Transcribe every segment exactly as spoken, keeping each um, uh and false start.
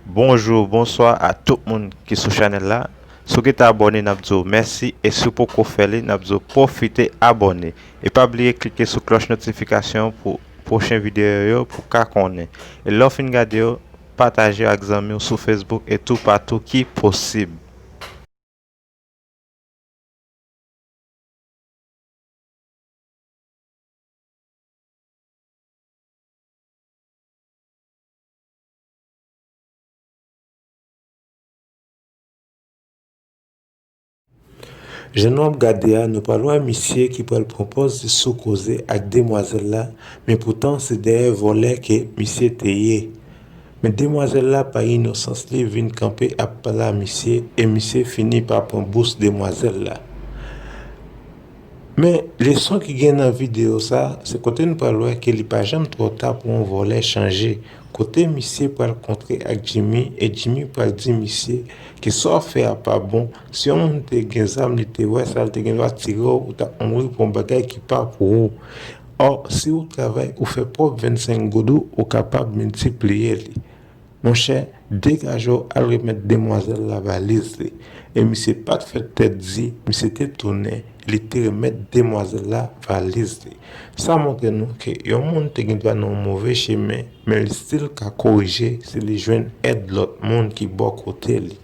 Bonjou, bonswa a tout moun ki sou chanèl la. Si w gentan abòne, n ap di w mèsi, e si w poko fè li, n ap di w pwofite abòne. E pa bliye klike sou klòch notifikasyon pou pwochen videyo yo pou w ka konnen. E lè w fin gade yo, pataje yo ak zanmi w sou Facebook e toupatou ki posib. Jan nou ap gade a, nou pral wè misye ki pral pran pòz li sou koze ak demwazèl la, men poutan se dèyè vòlè ke misye te ye. Men demwazèl la pa inosans li vin kanpe ap pale a misye, e misye fini pa pran bous demwazèl la. Men leson ki gen nan videyo sa, se kote nou pral wè ke li pa janm twò ta pou yon vòlè chanje. Kote misye pral kontre ak Jimmy, e Jimmy pral di misye ke sa w fè a pa bon. Si yon moun te gen zam, li te wè sa, li te gen dwa tire w, ou t ap mouri pou yon bagay ki pa pou ou. Ò, si ou travay, ou fè pwòp vennsenk goud ou, ou kapab miltipliye li. Monchè, degaje w al remèt demwazèl la valiz li. E misye pa t fè tèt di, misye te tounen, li te remèt demwazèl la valiz li. Sa montre nou ke yon moun te gen dwa nan yon move chemen, men li still ka korije si li jwenn èd lòt moun ki bò kote li.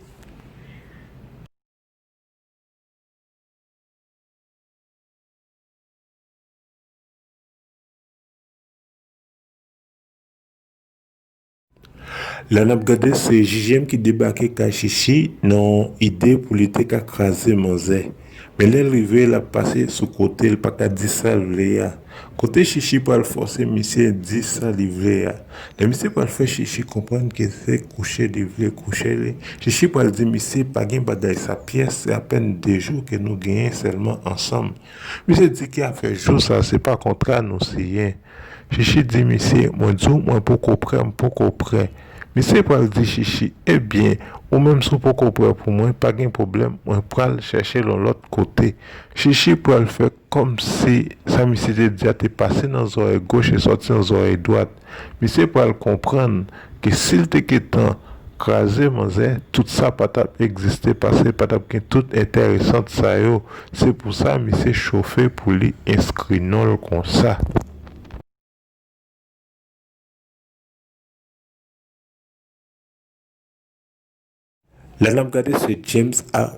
Lè n ap gade, se J J M ki debake kay Chichi nan yon ide pou li te ka kraze manzè. Men lè l rive, l ap pase sou kote, l pa ka di sa l vle a. Kote Chichi pral fòse misye di sa li vle a. Lè misye pral fè Chichi konprann ke se kouche li vle kouche li, Chichi pral di misye pa gen bagay sa pyès, se apèn de jou ke nou genyen sèlman ansanm. Misye di ki afè jou sa, se pa kontra nou siyen. Chichi di misye, mwen di w, mwen poko prè, m poko prè. Misye pral di Chichi, ebyen, ou menm si w poko prè pou mwen, pa gen pwoblèm, mwen pral chèche l yon lòt kote. Chichi pral fè kòmsi sa misye te di a te pase nan zòrèy goch e sòti nan zòrèy dwat. Misye pral konprann ke si l te gentan kraze manzè, tout sa pa t ap egziste, paske pa t ap gen tout enteresant sa yo. Se pou sa misye chofe pou li enskri non l konsa. Lè n ap gade, se James ak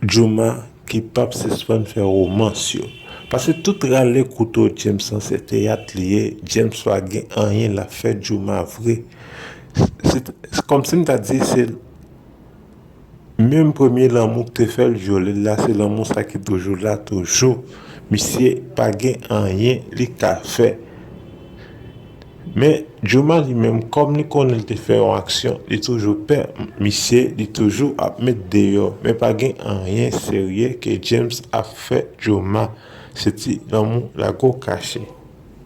Jooma ki p ap sispann fè womans yo. Paske tout rale kouto James lan se teyat li ye, James pa gen anyen l ap fè Jooma vre. Se, se kòmsi m ta di se menm premye lanmou ki te fè l vyole l la, se lanmou sa ki toujou la toujou. Misye pa gen anyen li ka fè. Men, Jooma li menm, kòm li konnen li te fè yon aksyon, li toujou pè misye, li toujou ap met deyò, men pa gen anyen serye ke James ap fè Jooma. Se ti lanmou lago kache.